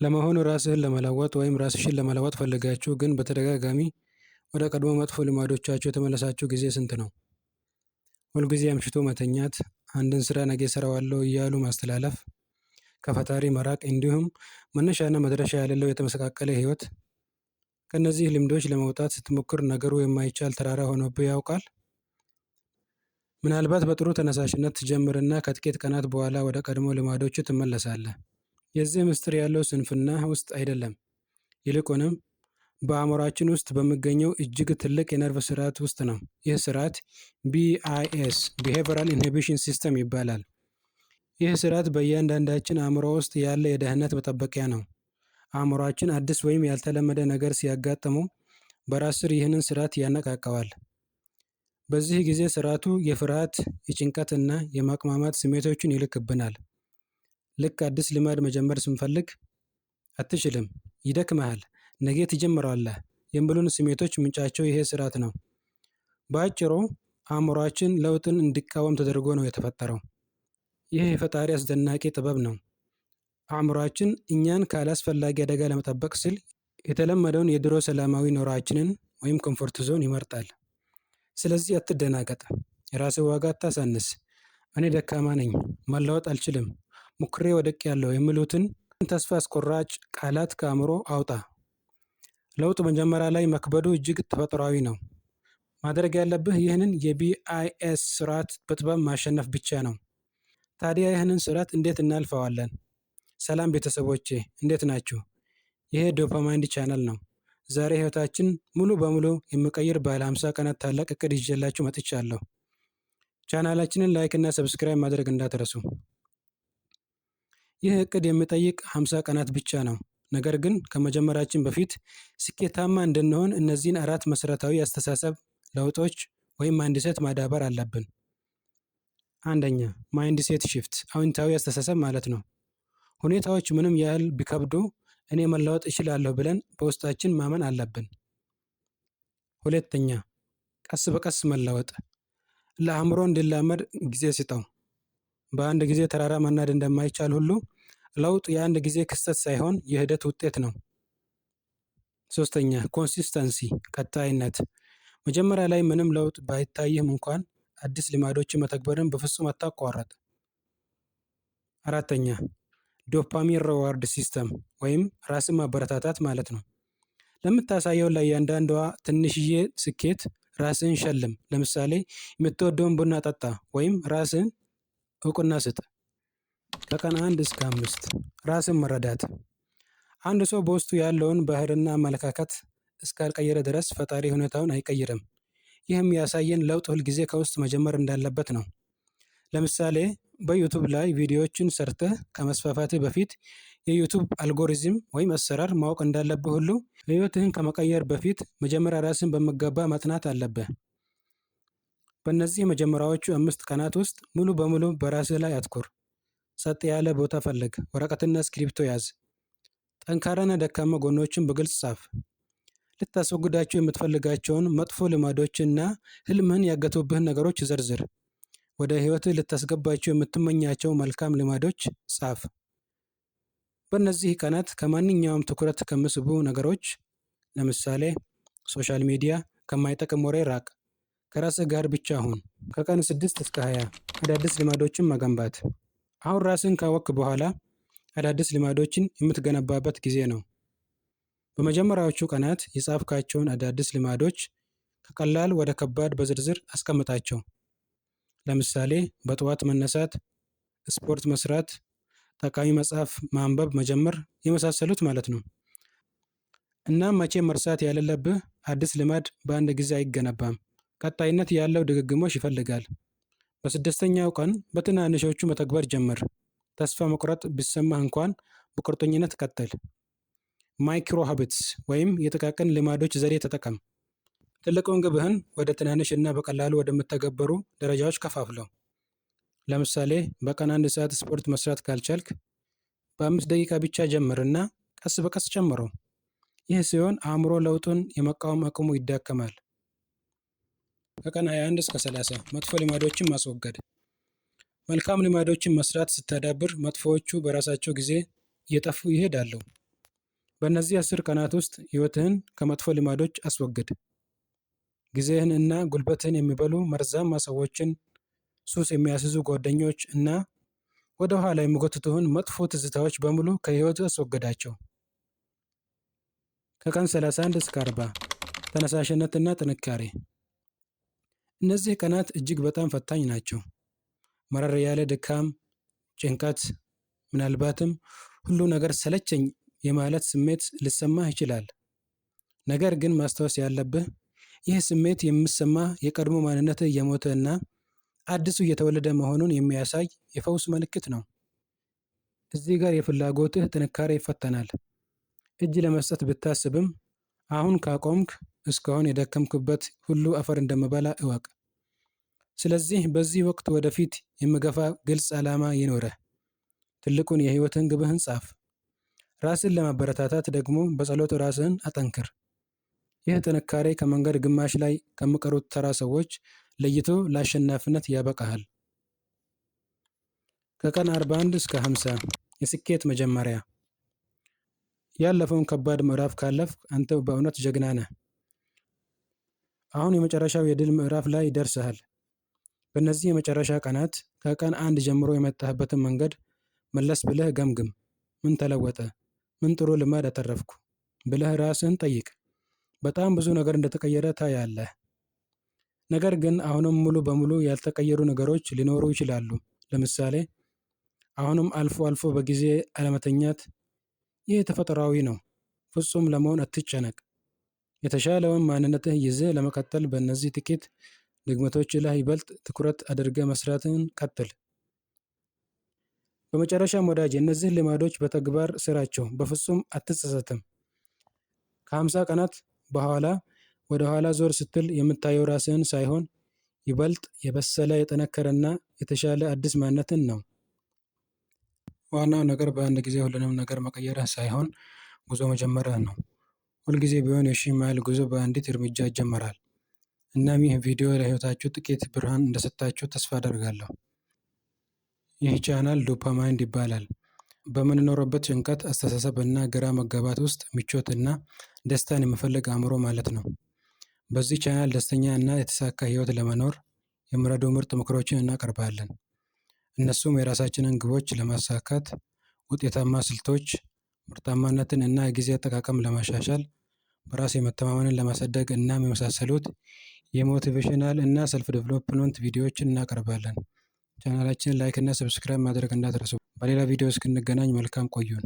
ለመሆኑ ራስህን ለመለወጥ ወይም ራስሽን ለመለወጥ ፈልጋችሁ ግን በተደጋጋሚ ወደ ቀድሞ መጥፎ ልማዶቻችሁ የተመለሳችሁ ጊዜ ስንት ነው? ሁልጊዜ አምሽቶ መተኛት፣ አንድን ስራ ነገ እሰራዋለሁ እያሉ ማስተላለፍ፣ ከፈጣሪ መራቅ፣ እንዲሁም መነሻና መድረሻ የሌለው የተመሰቃቀለ ህይወት። ከእነዚህ ልምዶች ለመውጣት ስትሞክር ነገሩ የማይቻል ተራራ ሆኖብህ ያውቃል? ምናልባት በጥሩ ተነሳሽነት ትጀምርና ከጥቂት ቀናት በኋላ ወደ ቀድሞ ልማዶች ትመለሳለህ። የዚህ ምስጢር ያለው ስንፍና ውስጥ አይደለም። ይልቁንም በአእምሯችን ውስጥ በሚገኘው እጅግ ትልቅ የነርቭ ስርዓት ውስጥ ነው። ይህ ስርዓት BIS፣ Behavioral Inhibition System ይባላል። ይህ ስርዓት በእያንዳንዳችን አእምሮ ውስጥ ያለ የደህንነት መጠበቂያ ነው። አእምሯችን አዲስ ወይም ያልተለመደ ነገር ሲያጋጥመው በራስ ስር ይህንን ስርዓት ያነቃቃዋል። በዚህ ጊዜ ስርዓቱ የፍርሃት፣ የጭንቀት እና የማቅማማት ስሜቶችን ይልክብናል። ልክ አዲስ ልማድ መጀመር ስንፈልግ "አትችልም፣ ይደክምሃል፣ ነገ ትጀምረዋለህ" የሚሉን ስሜቶች ምንጫቸው ይሄ ስርዓት ነው። በአጭሩ አእምሯችን ለውጥን እንዲቃወም ተደርጎ ነው የተፈጠረው። ይህ የፈጣሪ አስደናቂ ጥበብ ነው። አእምሯችን እኛን ካላስፈላጊ አደጋ ለመጠበቅ ሲል የተለመደውን የድሮ ሰላማዊ ኑሯችንን ወይም comfort zone ይመርጣል። ስለዚህ አትደናገጥ፣ የራስህን ዋጋ አታሳንስ። "እኔ ደካማ ነኝ፣ መለወጥ አልችልም፣ ሞክሬ ወድቄያለሁ" የሚሉትን ተስፋ አስቆራጭ ቃላት ከአእምሮ አውጣ። ለውጥ መጀመሪያ ላይ መክበዱ እጅግ ተፈጥሯዊ ነው። ማድረግ ያለብህ ይህንን የ BIS ስርዓት በጥበብ ማሸነፍ ብቻ ነው። ታዲያ ይህንን ስርዓት እንዴት እናልፈዋለን? ሰላም ቤተሰቦቼ፣ እንዴት ናችሁ? ይሄ ዶፓማይንድ ቻናል ነው። ዛሬ ህይወታችን ሙሉ በሙሉ የሚቀይር ባለ 50 ቀናት ታላቅ እቅድ ይዤላችሁ መጥቻለሁ። ቻናላችንን like እና subscribe ማድረግ እንዳትረሱ። ይህ እቅድ የሚጠይቅ 50 ቀናት ብቻ ነው። ነገር ግን ከመጀመራችን በፊት ስኬታማ እንድንሆን እነዚህን አራት መሰረታዊ የአስተሳሰብ ለውጦች ወይም mindset ማዳበር አለብን። አንደኛ፣ mindset shift፣ አዎንታዊ አስተሳሰብ ማለት ነው። ሁኔታዎች ምንም ያህል ቢከብዱ እኔ መለወጥ እችላለሁ ብለን በውስጣችን ማመን አለብን። ሁለተኛ፣ ቀስ በቀስ መለወጥ። ለአእምሮ እንዲላመድ ጊዜ ስጠው። በአንድ ጊዜ ተራራ መናድ እንደማይቻል ሁሉ ለውጥ የአንድ ጊዜ ክስተት ሳይሆን የሂደት ውጤት ነው። ሶስተኛ፣ consistency፣ ቀጣይነት። መጀመሪያ ላይ ምንም ለውጥ ባይታይህም እንኳን አዲስ ልማዶችን መተግበርን በፍጹም አታቋርጥ። አራተኛ፣ dopamine reward system ወይም ራስን ማበረታታት ማለት ነው። ለምታሳየው ለእያንዳንዷ ትንሽዬ ስኬት ራስህን ሸልም። ለምሳሌ የምትወደውን ቡና ጠጣ ወይም ራስህን እውቅና ስጥ። ከቀን 1 እስከ 5 ራስን መረዳት። አንድ ሰው በውስጡ ያለውን ባህሪና አመለካከት እስካልቀየረ ድረስ ፈጣሪ ሁኔታውን አይቀይርም። ይህም ያሳየን ለውጥ ሁልጊዜ ከውስጥ መጀመር እንዳለበት ነው። ለምሳሌ በ YouTube ላይ ቪዲዮዎችን ሰርተህ ከመስፋፋትህ በፊት የ YouTube algorithm ወይም አሰራር ማወቅ እንዳለብህ ሁሉ ህይወትህን ከመቀየር በፊት መጀመሪያ ራስህን በሚገባ ማጥናት አለብህ። በእነዚህ የመጀመሪያዎቹ 5 ቀናት ውስጥ ሙሉ በሙሉ በራስህ ላይ አትኩር። ጸጥ ያለ ቦታ ፈልግ፣ ወረቀትና እስክሪብቶ ያዝ። ጠንካራና ደካማ ጎኖችህን በግልጽ ጻፍ። ልታስወግዳቸው የምትፈልጋቸውን መጥፎ ልማዶችና ህልምህን ያገቱብህን ነገሮች ዘርዝር። ወደ ህይወትህ ልታስገባቸው የምትመኛቸው መልካም ልማዶች ጻፍ። በእነዚህ ቀናት ከማንኛውም ትኩረት ከሚስቡ ነገሮች፣ ለምሳሌ social media፣ ከማይጠቅም ወሬ ራቅ። ከራስህ ጋር ብቻ ሁን። ከቀን 6 እስከ 20 አዳዲስ ልማዶችን መገንባት። አሁን ራስህን ካወቅክ በኋላ አዳዲስ ልማዶችን የምትገነባበት ጊዜ ነው። በመጀመሪያዎቹ ቀናት የጻፍካቸውን አዳዲስ ልማዶች ከቀላል ወደ ከባድ በዝርዝር አስቀምጣቸው። ለምሳሌ በጠዋት መነሳት፣ ስፖርት መስራት፣ ጠቃሚ መጽሐፍ ማንበብ መጀመር የመሳሰሉት ማለት ነው። እናም መቼም መርሳት የሌለብህ አዲስ ልማድ በአንድ ጊዜ አይገነባም። ቀጣይነት ያለው ድግግሞሽ ይፈልጋል። በስድስተኛው ቀን በትናንሾቹ መተግበር ጀምር። ተስፋ መቁረጥ ቢሰማህ እንኳን በቁርጠኝነት ቀጥል። micro habits ወይም የጥቃቅን ልማዶች ዘዴ ተጠቀም። ትልቁን ግብህን ወደ ትናንሽ እና በቀላሉ ወደሚተገበሩ ደረጃዎች ከፋፍለው። ለምሳሌ በቀን አንድ ሰዓት ስፖርት መስራት ካልቻልክ በ5 ደቂቃ ብቻ ጀምርና ቀስ በቀስ ጨምረው። ይህ ሲሆን አእምሮ ለውጡን የመቃወም አቅሙ ይዳከማል። ከቀን 21 እስከ 30 መጥፎ ልማዶችን ማስወገድ። መልካም ልማዶችን መስራት ስታዳብር መጥፎዎቹ በራሳቸው ጊዜ እየጠፉ ይሄዳሉ። በእነዚህ 10 ቀናት ውስጥ ሕይወትህን ከመጥፎ ልማዶች አስወግድ። ጊዜህን እና ጉልበትህን የሚበሉ መርዛማ ሰዎችን፣ ሱስ የሚያስይዙ ጓደኞች እና ወደ ኋላ የሚጎትቱህን መጥፎ ትዝታዎች በሙሉ ከሕይወትህ አስወግዳቸው። ከቀን 31 እስከ 40፣ ተነሳሽነትና ጥንካሬ። እነዚህ ቀናት እጅግ በጣም ፈታኝ ናቸው። መረር ያለ ድካም፣ ጭንቀት፣ ምናልባትም ሁሉ ነገር ሰለቸኝ የማለት ስሜት ሊሰማህ ይችላል። ነገር ግን ማስታወስ ያለብህ ይህ ስሜት የሚሰማህ የቀድሞ ማንነትህ እየሞተ እና አዲሱ እየተወለደ መሆኑን የሚያሳይ የፈውስ ምልክት ነው። እዚህ ጋር የፍላጎትህ ጥንካሬ ይፈተናል። እጅ ለመስጠት ብታስብም አሁን ካቆምክ እስካሁን የደከምክበት ሁሉ አፈር እንደምበላ እወቅ። ስለዚህ በዚህ ወቅት ወደፊት የሚገፋ ግልጽ ዓላማ ይኖረህ። ትልቁን የህይወትህን ግብህን ጻፍ። ራስን ለማበረታታት ደግሞ በጸሎት ራስህን አጠንክር። ይህ ጥንካሬ ከመንገድ ግማሽ ላይ ከሚቀሩት ተራ ሰዎች ለይቶ ለአሸናፊነት ያበቃሃል። ከቀን 41 እስከ 50፣ የስኬት መጀመሪያ። ያለፈውን ከባድ ምዕራፍ ካለፍክ አንተ በእውነት ጀግና ነህ። አሁን የመጨረሻው የድል ምዕራፍ ላይ ደርሰሃል። በእነዚህ የመጨረሻ ቀናት ከቀን 1 ጀምሮ የመጣህበትን መንገድ መለስ ብለህ ገምግም። ምን ተለወጠ? ምን ጥሩ ልማድ አተረፍኩ? ብለህ ራስህን ጠይቅ። በጣም ብዙ ነገር እንደተቀየረ ታያለህ። ነገር ግን አሁንም ሙሉ በሙሉ ያልተቀየሩ ነገሮች ሊኖሩ ይችላሉ። ለምሳሌ አሁንም አልፎ አልፎ በጊዜ አለመተኛት። ይህ ተፈጥሯዊ ነው። ፍጹም ለመሆን አትጨነቅ። የተሻለውን ማንነትህ ይዘህ ለመቀጠል በእነዚህ ጥቂት ድክመቶች ላይ ይበልጥ ትኩረት አድርገህ መስራትህን ቀጥል። በመጨረሻም ወዳጄ፣ እነዚህን ልማዶች በተግባር ስራቸው፣ በፍጹም አትጸጸትም። ከ50 ቀናት በኋላ ወደ ኋላ ዞር ስትል የምታየው ራስህን ሳይሆን ይበልጥ የበሰለ፣ የጠነከረና የተሻለ አዲስ ማንነትን ነው። ዋናው ነገር በአንድ ጊዜ ሁሉንም ነገር መቀየርህ ሳይሆን ጉዞ መጀመርህ ነው። ሁልጊዜ ቢሆን የ1000 ማይል ጉዞ በአንዲት እርምጃ ይጀመራል። እናም ይህ ቪዲዮ ለህይወታችሁ ጥቂት ብርሃን እንደሰጣችሁ ተስፋ አደርጋለሁ። ይህ ቻናል ዶፓማይንድ ይባላል። በምንኖርበት ጭንቀት፣ አስተሳሰብ እና ግራ መጋባት ውስጥ ምቾት እና ደስታን የመፈለግ አእምሮ ማለት ነው። በዚህ ቻናል ደስተኛ እና የተሳካ ህይወት ለመኖር የሚረዱ ምርጥ ምክሮችን እናቀርባለን። እነሱም የራሳችንን ግቦች ለማሳካት ውጤታማ ስልቶች፣ ምርታማነትን እና የጊዜ አጠቃቀም ለማሻሻል፣ በራስ የመተማመንን ለማሳደግ እናም የመሳሰሉት የ motivational እና self development ቪዲዮዎችን እናቀርባለን። ቻናላችንን like እና subscribe ማድረግ እንዳትረሱ። በሌላ ቪዲዮ እስክንገናኝ መልካም ቆዩን።